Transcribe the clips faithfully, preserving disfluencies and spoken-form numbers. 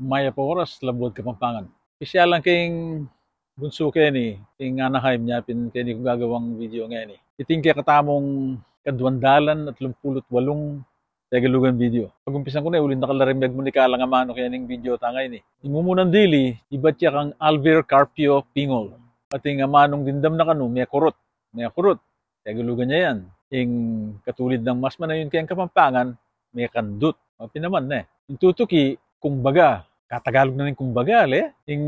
Mayap a oras, Labuad Kapampangan. Special lang keng bunsu keni, keng Anaheim, nya pin keni ku gagawang video ngeni. Iting kekatamung kaduang dalan atlumpulu't walung Tegalugan video. Pagumpisan ku ne, uling dakal la ring megmunikala ngan amanu kening video tang ngeni. Ing mumunang dili, ibat ya kang Alvir Carpio Pingol. At ing amanung dimdam na kanu, mekurut. Mekurut. Tegalugan ya yan. Ing katulid nang mas manayun keng Kapampangan, mekandut. Mapi naman, ne. Ing tutuki, kumbaga. Katagalug na ning kumbaga, le. Ing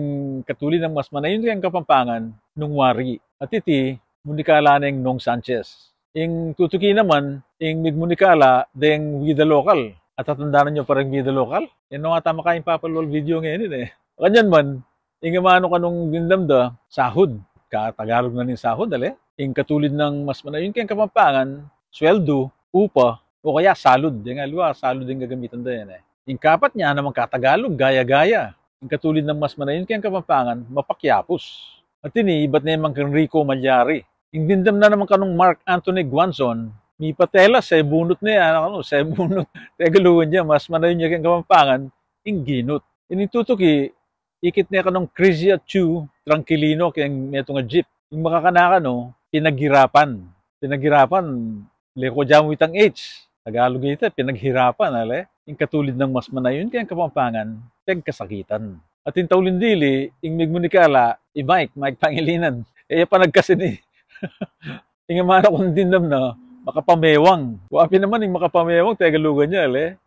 katulid nang mas manayun keng Kapampangan, nung wari. At iti, munikala neng Nong Sanchez. Ing tutuki naman, ing migmunikala deng Vida Local. Atatandanan yu pa ring Vida Local? Yan no ata makain papalwal video ngeni, e. Kanyan man, ing amanu kanung dimdam da, sahud. Katagalug na ning sahud, ale? Ing katulid nang mas manayun keng Kapampangan, sweldu, upa, o kaya salud. Deng aliwa, salud ing gagamitan da yan, e. Ing kapat nya namang katagalug, gaya-gaya. Ing katulid nang mas manayun keng Kapampangan, mapakyapus. At ini, ibat ne man kang Rico Malyari. Ing dimdam na naman kanung Mark Anthony Guanzon, mipatela, sebunut ne, anak, ano, sebunut. Tegalugan ya, mas manayun ya keng Kapampangan, ing ginut. Ining tutuki, ikit ne kanung Crisia Chu Tranquilino keng metung a jeep. Ing makakana kanu, pinaghirapan. Pinaghirapan, leko dyan mu itang H. Tagalug ita, pinaghirapan, ale? Ing katulid nang mas manayun keng Kapampangan, pegkasakitan. At ing tauling dili, ing migmunikala, i Mike, Mike Pangilinan. E ya pa nagkasini. Ing amanu kung dimdam na, makapamewang. Wa pin naman ing makapamewang, tegalugan ya, ale?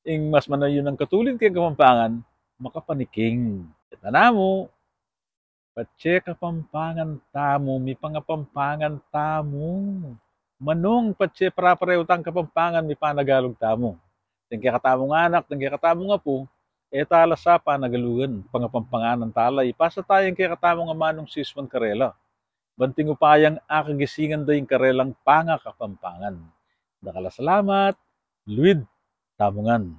Ing mas manayun a katulid keng Kapampangan, makapaniking. Kita namu, patse Kapampangan tamu, mipangapampangan tamu. Manung patse pare-parehu tang Kapampangan, mipanagalug tamu. Deng kekatamung anak, deng kekatamung apu, e tala sa panagalugan, pangapampanganan tala, ipasa taya ing kekatamung amanung sisuan karela. Ban king upayang akagisingan da ing karelang pangakapampangan. Dakal a salamat, luid tamu ngan.